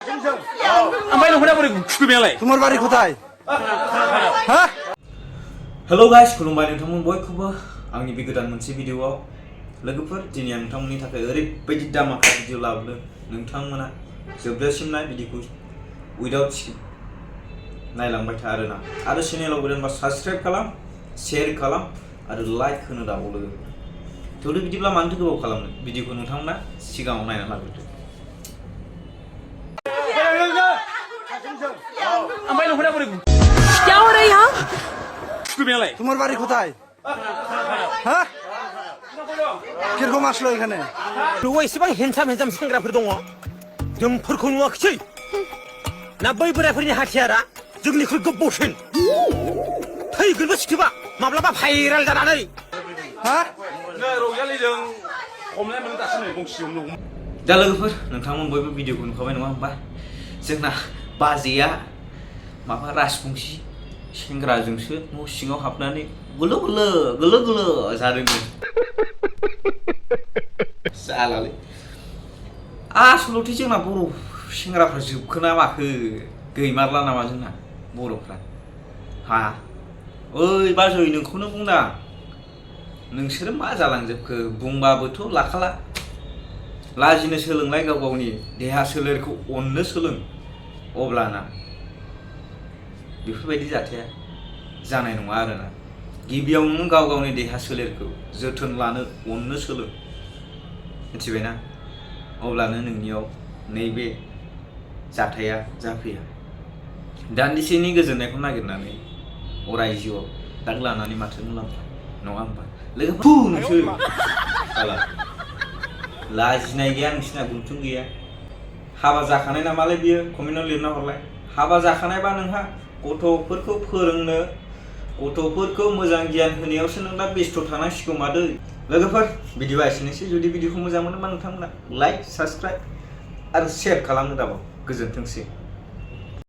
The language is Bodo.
ओमफ्राय नोंखौना बोरै थुखैनायालाय তোমার বাড়ি কোথায় হ্যাঁ हेलो गाइस खुलुमबाय नोंथांमोन बयखौबो आंनि बे गोदान मोनसे भिडिअआव लोगोफोर दिनै आं नोंथांमोननि थाखाय ओरैबायदि दामाका भिडिअ लाबोदों नोंथांमोना जोबजासिम नाय भिडिअखौ उइदाउट स्किप नायलांबाय था आरोना आरो चेनेलाव गोदानबा साबस्क्राइब खालाम शेयार खालाम आरो लाइक होनो दाबाव लोगोफोर थौदो बिदिब्ला मानोथो गोबाव खालामनो भिडिअखौ नोंथांमोना सिगाङाव नायना लाग्रोदो ओमफ्राय नोंखौना बोरै क्या हो रहा है यहाँ? थुखैनायालाय তোমার বাড়ি কোথায় হ্যাঁ কিরকম আসলো এখানে न'आव एसेबां हेन्साम सेंग्राफोर दङ जोंफोरखौ नुवाखिसै ना बै बोरायफोरनि हाथियारा जोंनिख्रुइ गोबावसिन थैगोनबो सिखोबा माब्लाबा भाइरेल जानानै হ্যাঁ रंजालिजों हमनाय मोनो दासो नै गंसेयावनो दं दा लोगोफोर नोंथांमोन बयबो भिडिअखौ नुखाबाय नङा होमबा जोंना बाजैया माबा राजबंसि सेंग्राजोंसो न' सिङाव हाबनानै गुलो गुलो जादोंमोन जालालै आसलथे जोंना बर' सेंग्राफ्रा जोबखोना माखो गैमारला नामा जोंना बर'फ्रा हा ओइ बाजै नोंखौनो बुंदां नोंसोरो मा जालांजोबखो बुंबाबोथ' लाखाला लाजिनो सोलोंलाय गाव गावनि देहा सोलेरखौ अननो सोलों अब्लाना बेफोरबायदि जाथाया जानाय नङा आरोना गिबियाव नों गाव गावनि देहा सोलेरखौ जोथोन लानो अननो सोलों मिथिबायना अब्लानो नोंनियाव नैबे जाथाया जाफैया दान्दिसेनि गोजोननायखौ नागिरनानै अराय जिउआव दाग लानानै माथो मुलाम्फा नङा होमबा लोगोफोर नोंसोर लाजिनाय गैया नोंसिना गुन्थुं गैया हाबा जाखानाय नामालाय बियो कमेन्टआव लिरना हरलाय हाबा जाखानायबा नोंहा गथ'फोरखौ फोरोंनो गथ'फोरखौ मोजां गियान होनायावसो नों दा बेस्थ' थानांसिगौ मादै लोगोफोर भिडिअआ एसेनोसै जुदि भिडिअखौ मोजां मोनोबा नोंथांमोना लाइक साबस्क्राइब आरो शेयार खालामनो दाबाव गोजोनथोंसै